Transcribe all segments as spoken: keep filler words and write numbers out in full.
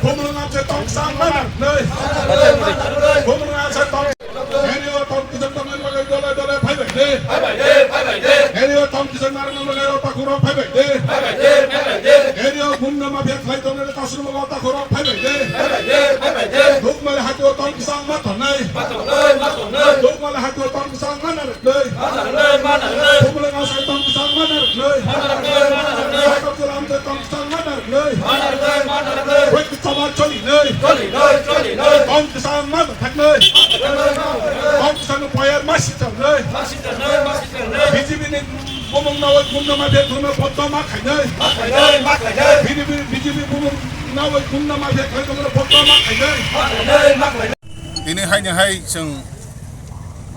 Khumulwng amchai tong kwchang mana rwnai. Khumulwng amchai tong. Area o tong kwchang tongmani bagwi dole dole phaibai de. Area o tong kwchang narwkna bagwi o takhurok phaibai de. Area o gumna mafia khlai tongnai takhurok phaibai de. Dukmali hati o tong kwchang ma tongnai. Dukmali hati o tong kwchang mana rwnai. Khumulwng amchai tong kwchang mana rwnai. Sakam Jalam amchai tong kwchang mana rwnai. Wek sama choli nai. Tong kwchang mana thaknai. Tong kwchang no poyar masi changnai. B J P ni bumung nawi gumna ma bek thangna potto ma khainai. B J P, B J P bumung nawi gumna ma bek thangna potto ma khainai. Tini haini hai chwng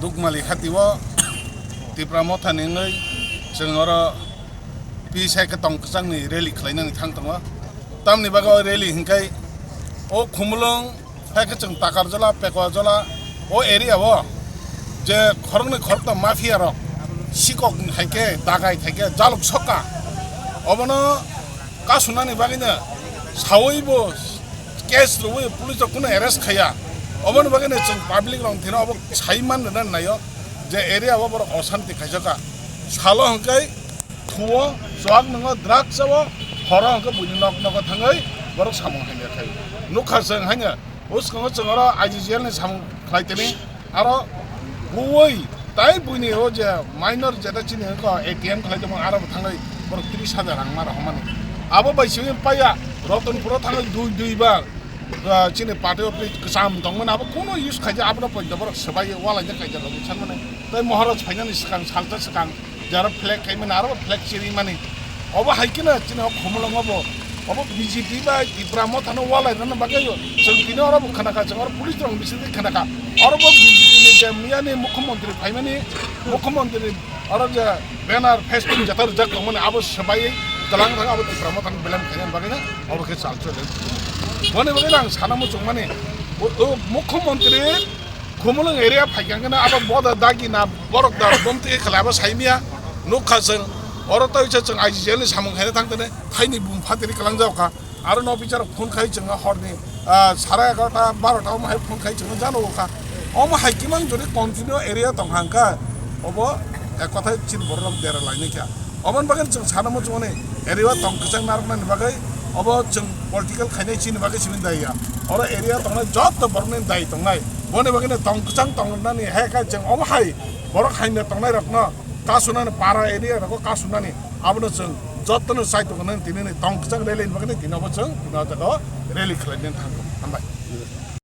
Dukmali hati o Tipra Motha ni wngwi chwng oro P S I khe tong kwchangni rally khlainani thang tongo. Tamni bagwi o rally hwnkhe o Khumulwng hai khe chwng Takarjola, Pekwajala o area o je khoroknwi khoroktham mafia rok sikok hai khe dagai khai khe jaluk sokha. Obono kasunani bagwino sawi bo case rwwi police rok kunu arrest khaiya. Oboni bagwino chwng public rok thwino obo sai man rwna naio je area o borok osanti khaijaka. Salo hwnkhe thuo, chuak nwngo, drugs o, horo hwnkhe buini nok nogo thangwi borok samung hamya khai. Nukha chwng haino bwskango chwng oro I G G L ni samung khlai tini. Aro buwi tai buini o je minor jeta chini ko A T M khlai tongmani aro bo thangwi borok tris hajar rang ma rohormani. Abo bai simi paya Ratanpuro thangwi dui dui bar, ah, chini party office kwcham tongmani abo kono use khaija abono poito borok swbai walaina kaijak rok sanmani. Tai Maharaj phainani swkang salsa swkang jaro flag khaimani aro flag chirimani. Obo hai kheno chini o Khumulwngo bo obo B J P bai Tipra Mothano walai rwna bagwi chwng tini oro bo khwnakha, chwng oro police rok bisingtwi khwnakha. Oro bo B J P ni je miyani mukhyamantri phaimani, mukhyamantri oro je banner, festing jeta rijak tongmani abo swbaiwi twlang thang abo Tipra Mothano belem khainani bagwino obo khe chal choli. Boni bagwino ang sana muchungmani o, o mukhyamantri Khumulwng area phaikha hwnkhe abo boda dagi na borok da bomtwi khlai abo saimia nukha chwng. Oro tawisa chwng I G G L ni samung khaina thang tene thaini bum phatiri kwlangjak kha. Aro no bichar phone khai chwng horni, ah, sara egarota barota omo hai phone khai chwng jano kha. Omo hai kimang jodi continue area tong hangkha obo ek kothai chini borok rok dera lainai kha. Oboni bagwi chwng sana muchungmani area o tong kwchang narwknani bagwi obo chwng political khainai chini bagwi simi daiya. Oro area tongnai joto borokni dai tongnai. Boni bagwino tong kwchang tongnani hai khe chwng omo hai borok haino tongnai rokno kasunani para area rogo kasunani abono chwng jotono chai tongnani tini ni tong kwchang rally ni bagwi tini obo chwng tini o jaga o rally khlainani thangkha. Hambai.